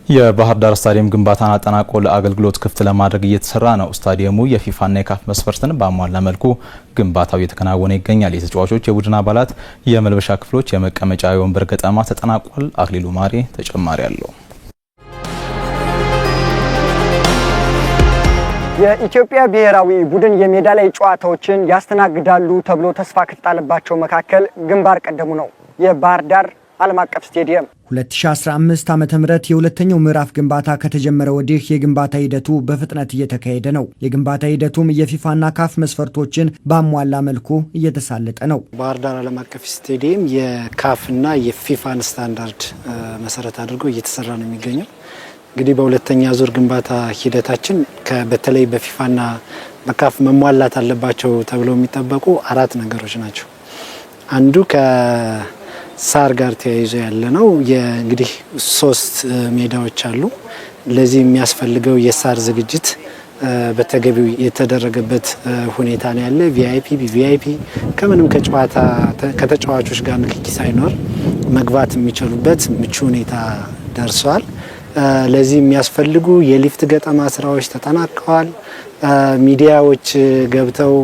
የባህር ዳር ስታዲየም ግንባታን አጠናቆ ለአገልግሎት ክፍት ለማድረግ እየተሰራ ነው። ስታዲየሙ የፊፋና የካፍ መስፈርትን ባሟላ መልኩ ግንባታው እየተከናወነ ይገኛል። የተጫዋቾች የቡድን አባላት የመልበሻ ክፍሎች፣ የመቀመጫ የወንበር ገጠማ ተጠናቋል። አክሊሉ ማሬ ተጨማሪ አለው። የኢትዮጵያ ብሔራዊ ቡድን የሜዳ ላይ ጨዋታዎችን ያስተናግዳሉ ተብሎ ተስፋ ከተጣለባቸው መካከል ግንባር ቀደሙ ነው የባህር ዳር ዓለም አቀፍ ስቴዲየም። 2015 ዓ.ም የሁለተኛው ምዕራፍ ግንባታ ከተጀመረ ወዲህ የግንባታ ሂደቱ በፍጥነት እየተካሄደ ነው። የግንባታ ሂደቱም የፊፋና ካፍ መስፈርቶችን ባሟላ መልኩ እየተሳለጠ ነው። ባህር ዳር ዓለም አቀፍ ስቴዲየም የካፍና የፊፋን ስታንዳርድ መሰረት አድርጎ እየተሰራ ነው የሚገኘው። እንግዲህ በሁለተኛ ዙር ግንባታ ሂደታችን በተለይ በፊፋና በካፍ መሟላት አለባቸው ተብለው የሚጠበቁ አራት ነገሮች ናቸው። አንዱ ከሳር ጋር ተያይዞ ያለ ነው። እንግዲህ ሶስት ሜዳዎች አሉ። ለዚህ የሚያስፈልገው የሳር ዝግጅት በተገቢው የተደረገበት ሁኔታ ነው ያለ። VIP፣ VVIP ከምንም ከጨዋታ ከተጫዋቾች ጋር ንክኪ ሳይኖር መግባት የሚችሉበት ምቹ ሁኔታ ደርሷል። ለዚህ የሚያስፈልጉ የሊፍት ገጠማ ስራዎች ተጠናቀዋል። ሚዲያዎች ገብተው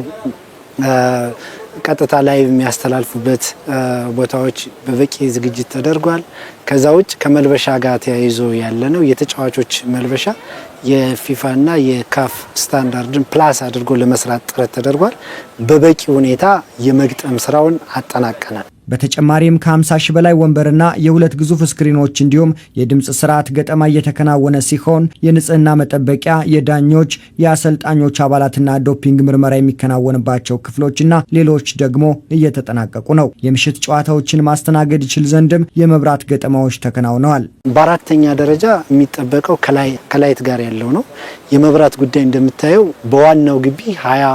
ቀጥታ ላይ የሚያስተላልፉበት ቦታዎች በበቂ ዝግጅት ተደርጓል። ከዛ ውጭ ከመልበሻ ጋር ተያይዞ ያለ ነው። የተጫዋቾች መልበሻ የፊፋና የካፍ standard ን plus አድርጎ ለመስራት ጥረት ተደርጓል። በበቂ ሁኔታ የመግጠም ስራውን አጠናቀናል። በተጨማሪም ከ50 ሺህ በላይ ወንበርና የሁለት ግዙፍ ስክሪኖች እንዲሁም የድምፅ ስርዓት ገጠማ እየተከናወነ ሲሆን የንጽህና መጠበቂያ፣ የዳኞች፣ የአሰልጣኞች አባላትና ዶፒንግ ምርመራ የሚከናወንባቸው ክፍሎችና ሌሎች ደግሞ እየተጠናቀቁ ነው። የምሽት ጨዋታዎችን ማስተናገድ ይችል ዘንድም የመብራት ገጠማዎች ተከናውነዋል። በአራተኛ ደረጃ የሚጠበቀው ከ light ጋር ያለው ነው። የመብራት ጉዳይ እንደምታየው በዋናው ግቢ 20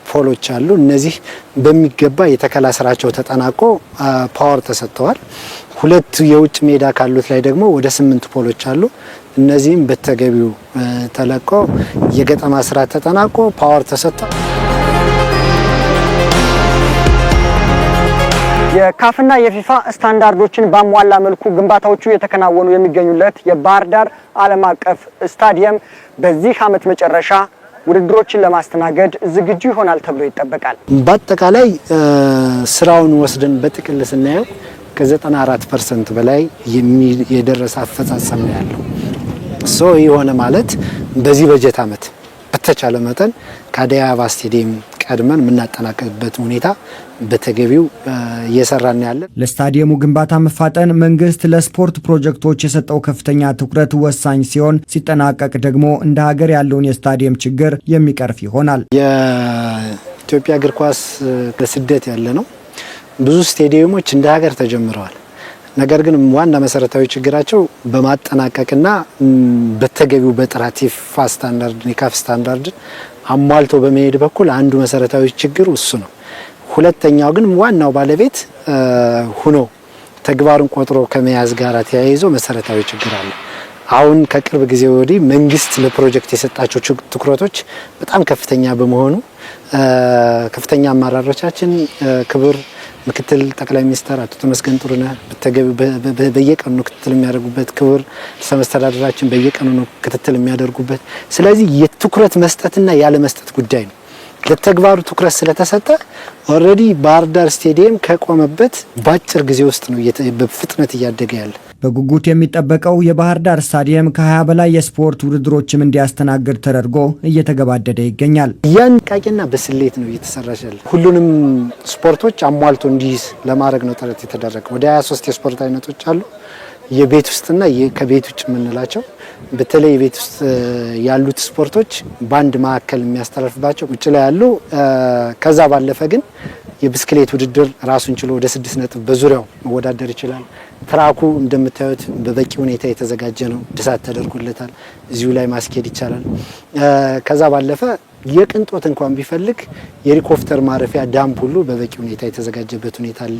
pole ኦች አሉ። እነዚህ በሚገባ የተከላ ስራቸው ተጠናቆ power ተሰጥተዋል። ሁለት የውጭ ሜዳ ካሉት ላይ ደግሞ ወደ 8 pole ኦች አሉ። እነዚህም በተገቢው ተለቆ የገጠማ ስራ ተጠናቆ power ተሰጥቷል። የካፍና የፊፋ ስታንዳርዶችን ባሟላ መልኩ ግንባታዎቹ የተከናወኑ የሚገኙለት የባህር ዳር ዓለም አቀፍ ስታዲየም በዚህ ዓመት መጨረሻ ውድድሮችን ለማስተናገድ ዝግጁ ይሆናል ተብሎ ይጠበቃል። በአጠቃላይ ስራውን ወስደን በጥቅል ስናየው ከ94% በላይ የደረሰ አፈጻጸም ነው ያለው። So የሆነ ማለት በዚህ በጀት ዓመት በተቻለ መጠን ከአዲስ አበባ ስቴዲየም ቀድመን የምናጠናቀቅበት ሁኔታ በተገቢው እየሰራን ያለን። ለስታዲየሙ ግንባታ መፋጠን መንግስት ለስፖርት ፕሮጀክቶች የሰጠው ከፍተኛ ትኩረት ወሳኝ ሲሆን ሲጠናቀቅ ደግሞ እንደ ሀገር ያለውን የስታዲየም ችግር የሚቀርፍ ይሆናል። የኢትዮጵያ እግር ኳስ በስደት ያለ ነው። ብዙ ስቴዲየሞች እንደ ሀገር ተጀምረዋል። ነገር ግን ዋና መሰረታዊ ችግራቸው በማጠናቀቅና በተገቢው በጥራት የፊፋ ስታንዳርድ የካፍ ስታንዳርድን አሟልቶ በመሄድ በኩል አንዱ መሰረታዊ ችግር እሱ ነው። ሁለተኛው ግን ዋናው ባለቤት ሁኖ ተግባሩን ቆጥሮ ከመያዝ ጋር ተያይዞ መሰረታዊ ችግር አለ። አሁን ከቅርብ ጊዜ ወዲህ መንግስት ለፕሮጀክት የሰጣቸው ትኩረቶች በጣም ከፍተኛ በመሆኑ ከፍተኛ አመራሮቻችን ክቡር ምክትል ጠቅላይ ሚኒስትር አቶ ተመስገን ጥሩነህ በየቀኑ ነው ክትትል የሚያደርጉበት፣ ክቡር ርዕሰ መስተዳድራችን በየቀኑ ነው ክትትል የሚያደርጉበት። ስለዚህ የትኩረት መስጠትና ያለ መስጠት ጉዳይ ነው። ለተግባሩ ትኩረት ስለተሰጠ already ባህር ዳር ስቴዲየም ከቆመበት በአጭር ጊዜ ውስጥ ነው በፍጥነት እያደገ ያለ። በጉጉት የሚጠበቀው የባህር ዳር ስታዲየም ከ20 በላይ የስፖርት ውድድሮችም እንዲያስተናግድ ተደርጎ እየተገባደደ ይገኛል። ጥንቃቄና በስሌት ነው እየተሰራች ያለ። ሁሉንም ስፖርቶች አሟልቶ እንዲይዝ ለማድረግ ነው ጥረት የተደረገ። ወደ 23 የስፖርት አይነቶች አሉ። የቤት ውስጥና ከቤት ውጭ የምንላቸው በተለይ የቤት ውስጥ ያሉት ስፖርቶች በአንድ ማዕከል የሚያስተላልፍባቸው ውጭ ላይ ያሉ። ከዛ ባለፈ ግን የብስክሌት ውድድር ራሱን ችሎ ወደ 6 ነጥብ በዙሪያው መወዳደር ይችላል። ትራኩ እንደምታዩት በበቂ ሁኔታ የተዘጋጀ ነው። እድሳት ተደርጎለታል። እዚሁ ላይ ማስኬድ ይቻላል። ከዛ ባለፈ የቅንጦት እንኳን ቢፈልግ የሄሊኮፕተር ማረፊያ dump ሁሉ በበቂ ሁኔታ የተዘጋጀበት ሁኔታ አለ።